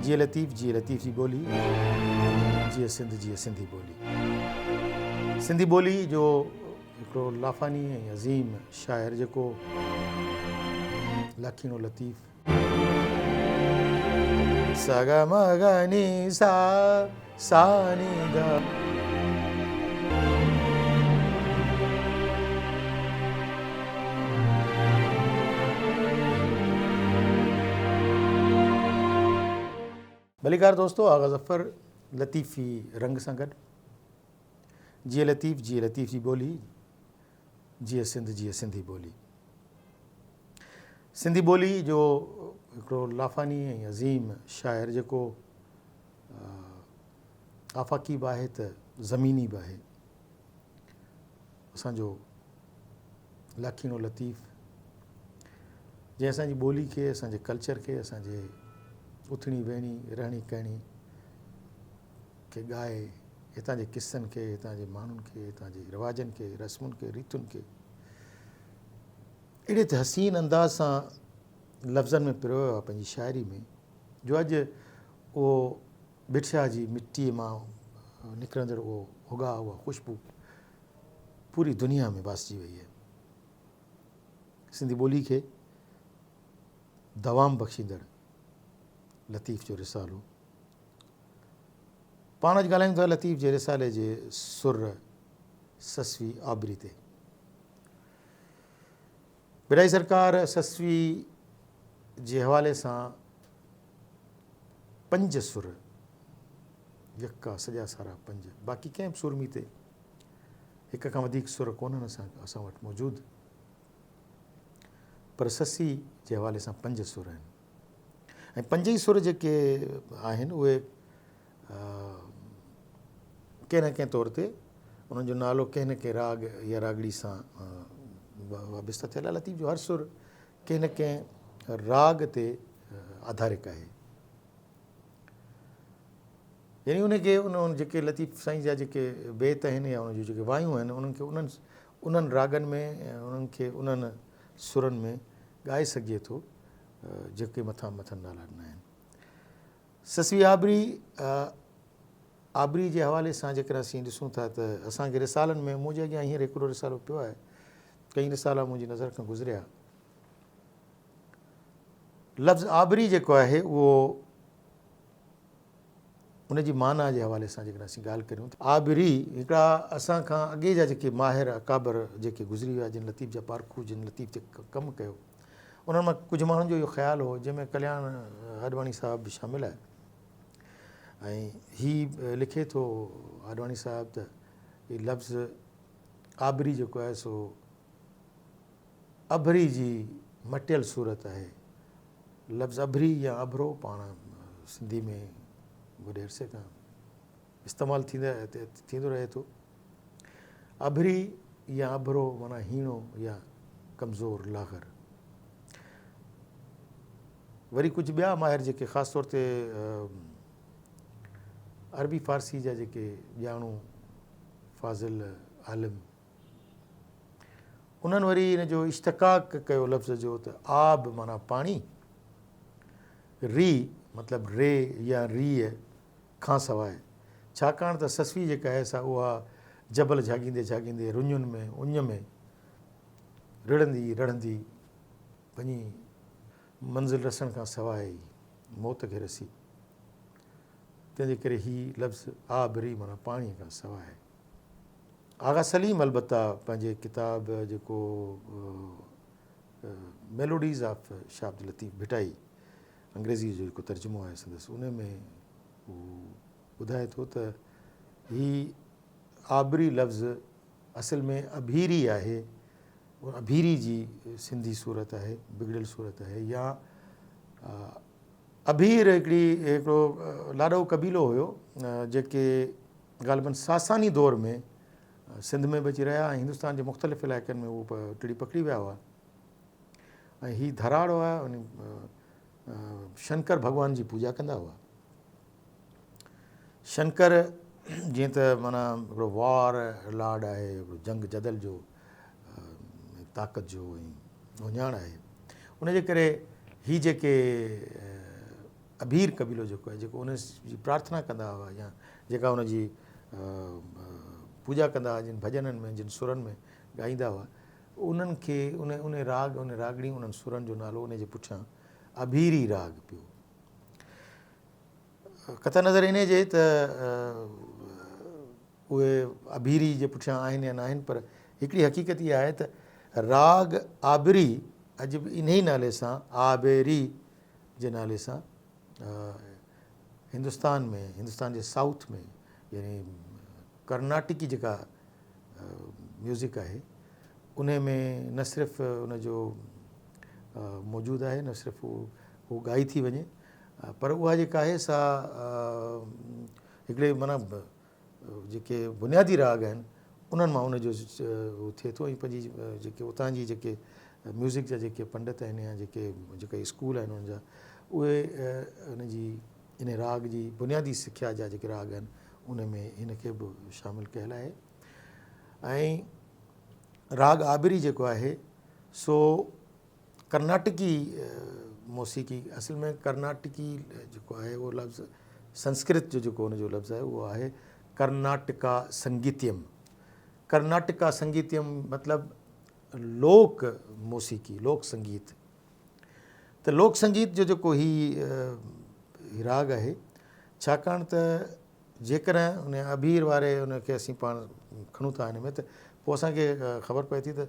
جيئي لطيف جيئي لطيف جي ٻولي، جيئي سنڌ جيئي سنڌي ٻولي. سنڌي ٻولي جو هڪڙو لافاني ۽ عظيم شاعر جيڪو لاکيڻو لطيف. سا گا ما گا ني سا سا ني ڌا. ڀليڪار دوستو آغا ظفر لطيفي رنگ سان گڏ جيئي لطيف جيئي لطيف جي ٻولي جيئي سنڌ جيئي سنڌي ٻولي سنڌي ٻولي جو هڪڙو لافاني ۽ عظيم شاعر جيڪو آفاقي به آهي ته زميني به آهي اسان جو لاکيڻو لطيف جنهن اسان جي ٻولي کي اسان جي ڪلچر کي اسان جي اٿڻي ويهڻي رهڻي ڪهڻي کي ڳائي هتان جي قصن کي هتان جي ماڻهن کي هتان جي رواجن کي رسمن کي ريتن کي اهڙي ته حسين انداز سان لفظن ۾ پرويو آهي پنهنجي شاعري ۾ جو اڄ اهو ڀٽ شاهه جي مٽيء مان نڪرندڙ اهو هڳاء اها خوشبو پوري دنيا ۾ واسجي وئي آهي. سنڌي ٻولي کي دوام بخشيندڙ لطيف جو رسالو. پاڻ اڄ ڳالهايون ٿا لطيف جي رسالي جي سر سسوي آبري تي. ڀٽائي سرڪار سسوي جي حوالي سان پنج سر يڪا سڄا سارا پنج باقي ڪنهن به سورمي تي هڪ کان وڌيڪ سر ڪونهن اسان اسان وٽ موجود پر سسي جي حوالي سان پنج سر آهن ۽ پنج ئي سر جيڪي آهن اهي ڪنهن نه ڪنهن طور تي انهن جو نالو ڪنهن نه ڪنهن راڳ يا راڳڙي سان وابسته ٿيل آهي لطيف جو هر سر ڪنهن نه ڪنهن راڳ تي آڌارڪ آهي يعني ان کي ان جيڪي لطيف سائين جا جيڪي بيت آهن يا ان جون جيڪي وايون آهن انهن کي انهن انهن راڳن ۾ انهن کي انهن سرن ۾ ڳائي سگهجي ٿو جيڪي مٿان مٿن نالا ڏنا آهن. سسوي آبري آبري جي حوالي سان جيڪڏهن اسين ڏسون ٿا ته اسان کي رسالن ۾ منهنجي اڳيان هينئر هڪڙو رسالو پيو آهي ڪئين رسالا منهنجي نظر کان گذريا لفظ آبري جيڪو آهي اهو ان جي معنيٰ جي حوالي سان جيڪڏهن اسين ڳالهه ڪريون ته آبري هڪڙا اسان کان اڳي جا جيڪي ماهر اڪابر جيڪي گذري ويا جن لطيف جا پارکو جن لطيف تي ڪم ڪيو انهن مان ڪجهه ماڻهن جو اهو خيال هو جنهن ۾ ڪلياڻ آڏواڻي صاحب به شامل آهي ۽ هي لکي ٿو آڏواڻي صاحب ته هي لفظ آبري جيڪو آهي سو اڀري جي مٽيل صورت آهي. لفظ اڀري يا اڀرو پاڻ سنڌي ۾ وڏي عرصي کان استعمال ٿيندو رهي ٿو. اڀري يا اڀرو معنيٰ هيڻو يا ڪمزور، لاغر. وري ڪجهه ٻيا ماهر جيڪي خاص طور تي عربي فارسي جا جيڪي ڄاڻو فاضل عالم انهن وري ان جو اشتقاق ڪيو لفظ جو ته آب معنيٰ پاڻي، ري مطلب ري يا ريء کان سواء، ڇاڪاڻ ته سسوي جيڪا آهي سا اها جبل جهاڳيندي جهاڳيندي رڃن ۾ اڃ ۾ رڙندي رڙهندي وڃي منزل رسڻ کان سواء ئي موت کي رسي، تنهن جي ڪري هي لفظ آب ري معنيٰ پاڻي کان سواء. آغا سليم البته پنهنجي ڪتاب جيڪو ميلوڊيز آف شاهه عبداللطيف ڀٽائي انگريزي جو جيڪو ترجمو آهي سندس ان ۾ هو ٻڌائي ٿو ته هي آبري لفظ اصل ۾ اڀيري آهي اڀيري جي سنڌي صورت آهي بگڙيل صورت آهي يا اڀير هڪڙي هڪڙو لاڏو قبيلو هيو جيڪي غالباً ساساني دور ۾ سنڌ ۾ به اچي رهيا ۽ هندستان جي مختلف علائقن ۾ هو ٽڙي پکڙي ويا هئا ۽ هي ڌراڙ هئا شنڪر ڀڳوان جي پوڄا ڪندا هئا شنڪر جيئن ته معنيٰ هڪڙو وار لارڊ آهي هڪڙو جنگ جدل جو طاقت جو ۽ اهڃاڻ آهي ان جي ڪري هي جيڪي اڀير قبيلو جيڪو آهي جيڪو ان جي پرارٿنا ڪندا هئا يا جيڪا ان جي پوڄا ڪندا هئا جن ڀڄنن ۾ جن سرن ۾ ڳائيندا هئا انهن کي ان ان راڳ ان راڳڻي انهن سرن جو نالو ان جي پٺيان اڀيري راڳ پيو. قطع نظر انهي جي ته اهي اڀيري جي پٺيان آهن يا ناهن پر هڪڙي حقيقت اها آهي ته راڳ آبري اڄ به انهي نالي سان آبيري جي نالي سان هندستان ۾ هندستان جي سائوٿ ۾ يعني ڪرناٽڪي جيڪا ميوزڪ آهي انهي ۾ نه صرف ان جو موجود آهي نه صرف هو ڳائي ٿي وڃي پر اها جيڪا آهي سا هڪڙي معنيٰ جيڪي بنيادي راڳ آهن انهن مان ان جو ٿئي ٿو ۽ پنهنجي جيڪي اتان جي جيڪي ميوزڪ جا جيڪي پنڊت آهن يا جيڪي جيڪي اسڪول آهن انهن جا اهي ان جي ان راڳ جي بنيادي سکيا جا جيڪي راڳ آهن ان ۾ هن کي به شامل ڪيل آهي ۽ راڳ آبري جيڪو آهي سو ڪرناٽڪي موسيقي اصل ۾ ڪرناٽڪي جيڪو آهي اهو لفظ سنسڪرت جو جيڪو ان جو لفظ آهي اهو آهي ڪرناٽڪا سنگيتيم ڪرناٽڪا سنگيتيم مطلب لوڪ موسيقي لوڪ سنگيت ته لوڪ سنگيت جو جيڪو هي راڳ آهي ڇاڪاڻ ته جيڪڏهن ان اڀير واري ان کي اسين پاڻ کڻون ٿا ان ۾ ته پوء اسانکي خبر پئي ٿي ته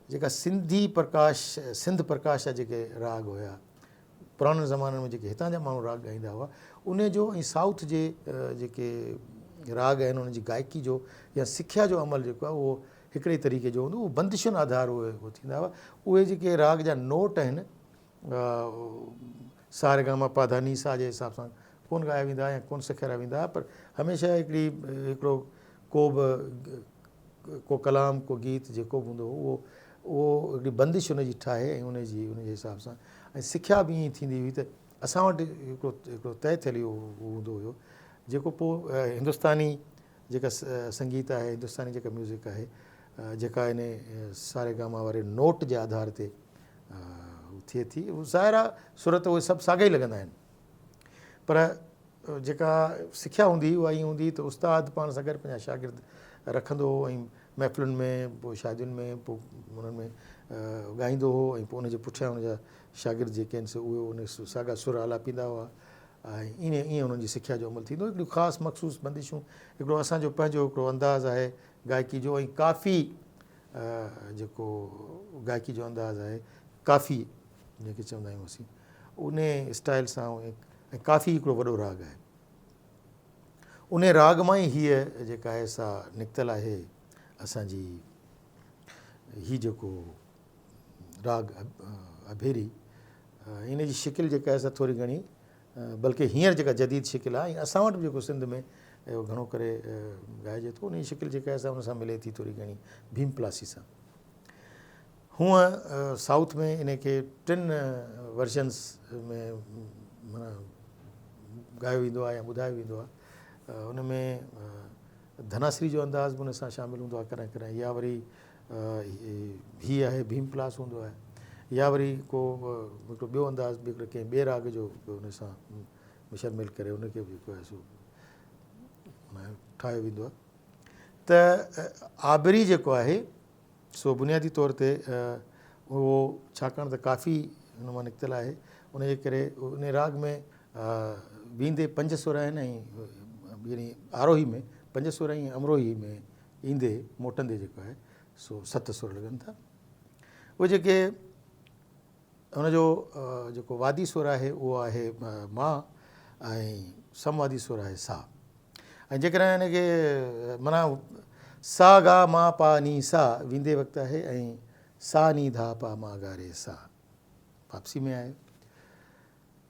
جيڪا سنڌي پرڪاش، سنڌ پرڪاش جا جيڪي راڳ هيا، پراڻن زمانن ۾ جيڪي هتان جا ماڻهو راڳ ڳائيندا هئا، انهي جو ۽ سائوٿ جي جيڪي راڳ آهن انهن جي گائڪي جو يا سکيا جو عمل جيڪو آهي اهو هڪڙي ئي طريقي جو هوندو هو، بندشن آڌار اهي ٿيندا هئا، اهي جيڪي راڳ جا نوٽ آهن سا ري گا ما پا ڌا ني سا جي حساب سان ڪونه ڳايا ويندا هئا يا ڪونه سيکاريا ويندا هئا پر هميشه هڪڙي هڪڙو ڪو به ڪو ڪلام ڪو گيت جيڪو به هوندو هو اهو اهو هڪڙي بندش ان جي ٺاهي ۽ ان جي ان جي حساب سان ۽ سکيا به ائين ٿيندي هئي ته اسان وٽ هڪڙو هڪڙو طئي ٿيل اهو هوندو هيو جيڪو پوء هندستاني جيڪا سنگيت آهي هندستاني جيڪا ميوزڪ آهي جيڪا ان ساري گاما واري نوٽ جي آڌار تي ٿئي ٿي ظاهر آهي سر ته اهي سڀ ساڳا ئي لڳندا آهن پر جيڪا سکيا هوندي هئي اها ائين هوندي هئي ته استاد پاڻ سان گڏ پنهنجا شاگرد رکندو هو ۽ محفلن ۾ پوء شادين ۾ پوء انهن ۾ ڳائيندو هو ۽ پوء ان جي پٺيان ان جا شاگرد جيڪي آهن سي اهي ان ساڳا سر آلاپيندا هئا ۽ ائين ائين انهن جي سکيا جو عمل ٿيندو هو. هڪڙيون خاص مخصوص بندشون هڪڙو اسان جو پنهنجو هڪڙو انداز آهي گائڪي جو ۽ ڪافي جيڪو گائڪي جو انداز آهي ڪافي جنهن کي چوندا آهيون اسين ان اسٽائل سان ۽ ڪافي هڪڙو وڏو راڳ آهي ان راڳ مان ئي هيء جيڪا آهي سا نڪتل آهي اسانجي هي جيڪو راڳ اڀيري ان جي شڪل جيڪا آهي سا ٿوري گهڻي بلڪه هينئر جيڪا جديد شڪل آهي ۽ اسان وٽ به جيڪو سنڌ ۾ اهو گهڻو ڪري ڳائجي ٿو ان جي شڪل جيڪا آهي سا ان سان ملي ٿي ٿوري گهڻي ڀيم پلاسي سان هونء سائوٿ ۾ ان کي ٽن ورجنس ۾ معنيٰ ڳايو ويندو آهي يا ٻڌايو ويندو آهي ان ۾ ڌناسري جو انداز به ان سان شامل هوندو آهي ڪڏهن ڪڏهن يا وري هي آهي ڀيم پلاس هوندو آهي يا وري ڪو هڪڙو ٻيو انداز به هڪڙو ڪنهن ٻئي راڳ جو به ان سان مشرمل ڪري ان کي به جيڪو آهي سو ٺاهيو ويندو آهي ته آبري جيڪو آهي سو بنيادي طور تي اهو ڇاڪاڻ ته ڪافي ان مان نڪتل آهي ان جي ڪري ان راڳ ۾ ويندي پنج سر آهن ۽ يعني آروهي ۾ پنج سر ۽ امروهي ۾ ايندي موٽندي جيڪو آهي سو ست سر لڳن ٿا اهي جيڪي ان جو جيڪو وادي سر آهي اهو آهي ما ۽ سموادي سر آهي سا ۽ جيڪڏهن ان کي معنيٰ سا گا ما پا ني سا ويندي وقت آهي ۽ سا ني ڌا پا ما گا ري سا واپسي ۾ آهي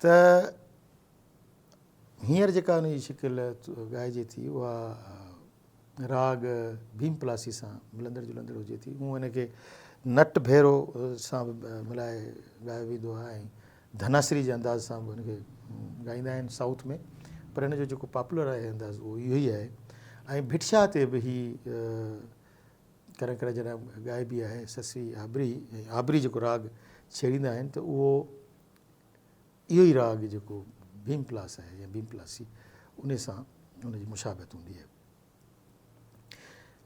ته هينئر جيڪا ان جي شڪل ڳائجي ٿي اها راڳ ڀيم پلاسي سان ملندڙ جلندڙ هجي ٿي. هونء ان کي نٽ ڀيرو سان به ملائي ڳايو ويندو آهي ۽ ڌناسري جي انداز سان به ان کي ڳائيندا آهن سائوٿ ۾ پر هن جو جيڪو پاپولر آهي انداز اهو اهو ئي آهي ۽ ڀٽ شاهه تي به هي ڪڏهن ڪڏهن جڏهن ڳائبي آهي سسئي آبري ۽ آبري جيڪو راڳ ڇيڙيندا آهن ته اهو اهو ئي راڳ جيڪو ڀيم پلاس آهي يا ڀيم پلاسي ان سان ان جي مشابهت هوندي آهي.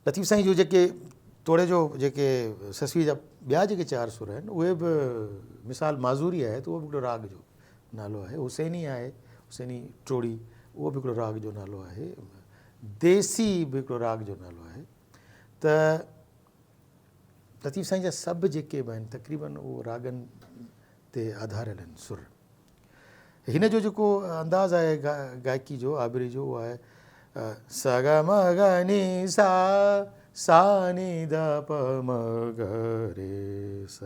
لطيف سائين جو جيڪي توڙي جو جيڪي سسوي جا ٻيا جيڪي چار سر آهن اهي به مثال معذوري آهي ته اهو به هڪڙو راڳ جو نالو آهي، حسيني آهي حسيني ٽوڙي اهو به هڪڙو راڳ جو نالو آهي، ديسي به هڪڙو راڳ جو نالو آهي ته لطيف سائين جا سڀ جيڪي به آهن تقريبن اهو راڳن تي آڌاريل آهن سر. هن جو جيڪو انداز آهي گائڪي جو آبري جو اهو آهي س گ م گ ني سا سا ني د پ م گ ري س.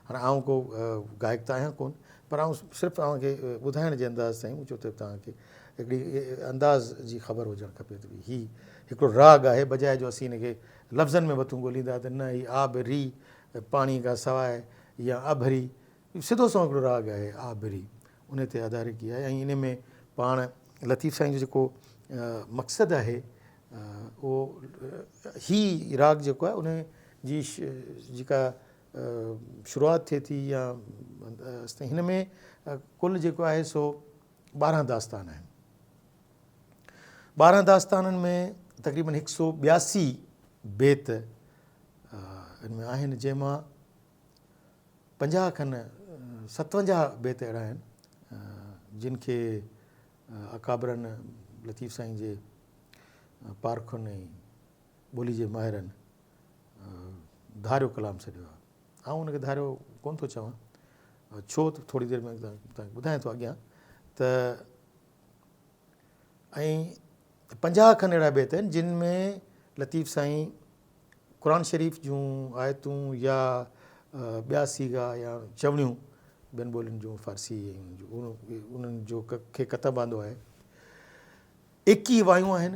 هاڻي آئون ڪو گائڪ ته آهيان ڪون پر آئون صرف اوهان کي ٻڌائڻ جي انداز سان چو ته توهان کي هڪڙي انداز جي خبر هجڻ کپي ته هي هڪڙو راڳ آهي بجاء جو اسين هن کي لفظن ۾ وتون ڳوليندا ته نه هي آب ري پاڻي کان سواء يا اڀري سڌو سنئون هڪڙو راڳ آهي آبري ان تي آڌارڪي آهي ۽ ان ۾ پاڻ لطيف سائين جو جيڪو مقصد آهي اهو هي راڳ جيڪو آهي ان جي جيڪا شروعات ٿئي ٿي يا هن ۾ ڪل جيڪو آهي سو 12 داستان آهن. 12 داستانن ۾ تقريبن هڪ سو 82 بيت ان ۾ آهن جنهن مان 50 کن 57 بيت اهڙا آهن جن کي اڪابرن لطيف سائين جي پارکن ۽ ٻولي جي ماهرن ڌاريو ڪلام سڏيو آهي. آئون ان کي ڌاريو ڪونه ٿو چوان ڇو ته ٿوري دير ۾ توهان کي ٻڌايان ٿو اڳيان ته ۽ 50 کن اهڙا بيت آهن جن ۾ لطيف سائين قرآن شريف جون آيتون يا ٻيا صيغا يا چوڻيون ٻين ٻولين جون فارسي انهن جو کي ڪتب آندو آهي. 21 وايون آهن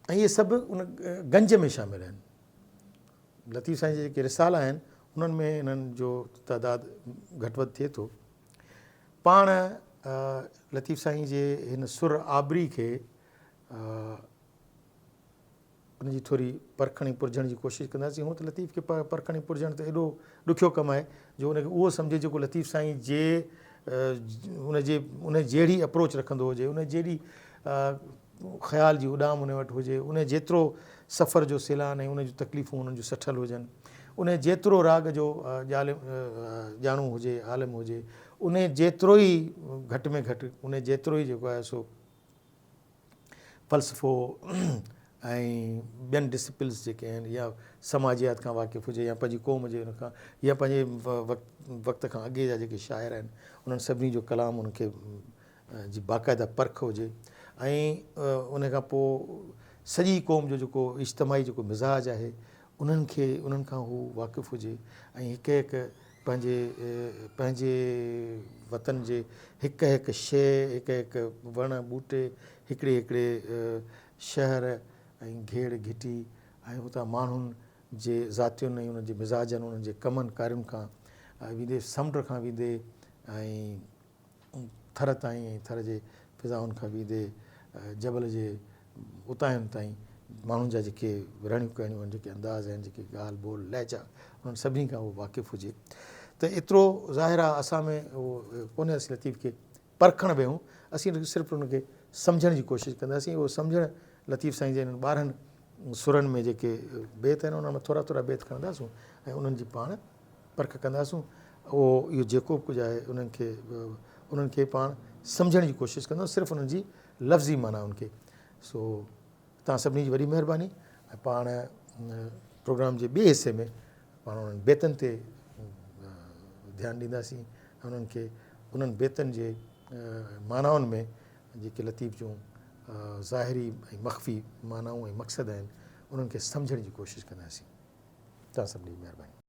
۽ اهي سڀ ان گنج ۾ شامل آهن. لطيف سائين جا جيڪي رسالا آهن انهن ۾ انهن جو تعداد گهٽ وڌ ٿئي ٿو. پاڻ لطيف سائين جي هن سر آبري کي ان جي ٿوري پرکڻ ۽ پرجهڻ جي ڪوشش ڪنداسين. هونء ته لطيف کي پرکڻ ۽ پرجهڻ ته ايڏو ڏکيو ڪم آهي جو ان کي اهو سمجهي جيڪو لطيف سائين جي ان جي ان جهڙي اپروچ رکندو هجي، ان جهڙي خيال جي اڏام ان وٽ هجي، ان جيترو سفر جو سيلان ۽ ان جون تڪليفون انهن جون سٺل هجن، ان جيترو راڳ جو ڄاڻو هجي، عالم هجي، ان جيترو ئي گهٽ ۾ گهٽ ان جيترو ئي جيڪو آهي سو فلسفو ۽ ٻين ڊسپلنس جيڪي آهن يا سماجيات کان واقف هجي يا پنهنجي قوم جي ان کان يا پنهنجي وقت کان اڳي جا جيڪي شاعر آهن انهن سڀني جو ڪلام ان کي جي باقاعده پرک هجي ۽ ان کان پوء سڄي قوم جو جيڪو اجتماعي جيڪو مزاج آهي انهن کي انهن کان هو واقف هجي ۽ هڪ هڪ پنهنجي پنهنجي وطن جي هڪ هڪ شيء هڪ هڪ وڻ ٻوٽي هڪڙي هڪڙي شهر ۽ گهيڙ گهٽي ۽ اتان ماڻهن جي ذاتين ۽ انهن جي مزاجن انهن جي ڪمن ڪارين کان ويندي سمنڊ کان ويندي ۽ ٿر تائين ۽ ٿر جي فضائن کان ويندي جبل جي اتاهين تائين ماڻهن جا جيڪي رهڻيون ڪهڻيون آهن، جيڪي انداز آهن، جيڪي ڳالهه ٻولهه لهجا انهن سڀني کان اهو واقف هجي ته ايترو ظاهر آهي اسان ۾ اهو ڪونهي اسين لطيف کي پرکڻ ويهون اسين صرف ان کي سمجهڻ جي ڪوشش ڪنداسين اهو سمجهڻ لطيف سائين جي انهن 12 سرن ۾ جيڪي بيت آهن انهن مان ٿورا ٿورا بيت کڻنداسون ۽ انهن جي پاڻ پرک ڪنداسون اهو اهو جيڪو به ڪجهه آهي انهن کي انهن کي پاڻ سمجهڻ جي ڪوشش ڪنداسون صرف انهن جي لفظي معنائن کي سو توهان سڀني جي وڏي مهرباني ۽ پاڻ پروگرام جي ٻئي حصي ۾ پاڻ انهن بيتن تي ڌيان ڏينداسين ۽ انهن کي انهن بيتن جي معنائن ۾ جيڪي لطيف جون ظاهري ۽ مخفي معنائون ۽ مقصد آهن انهن کي سمجهڻ جي ڪوشش ڪنداسين توهان سڀني جي مهرباني.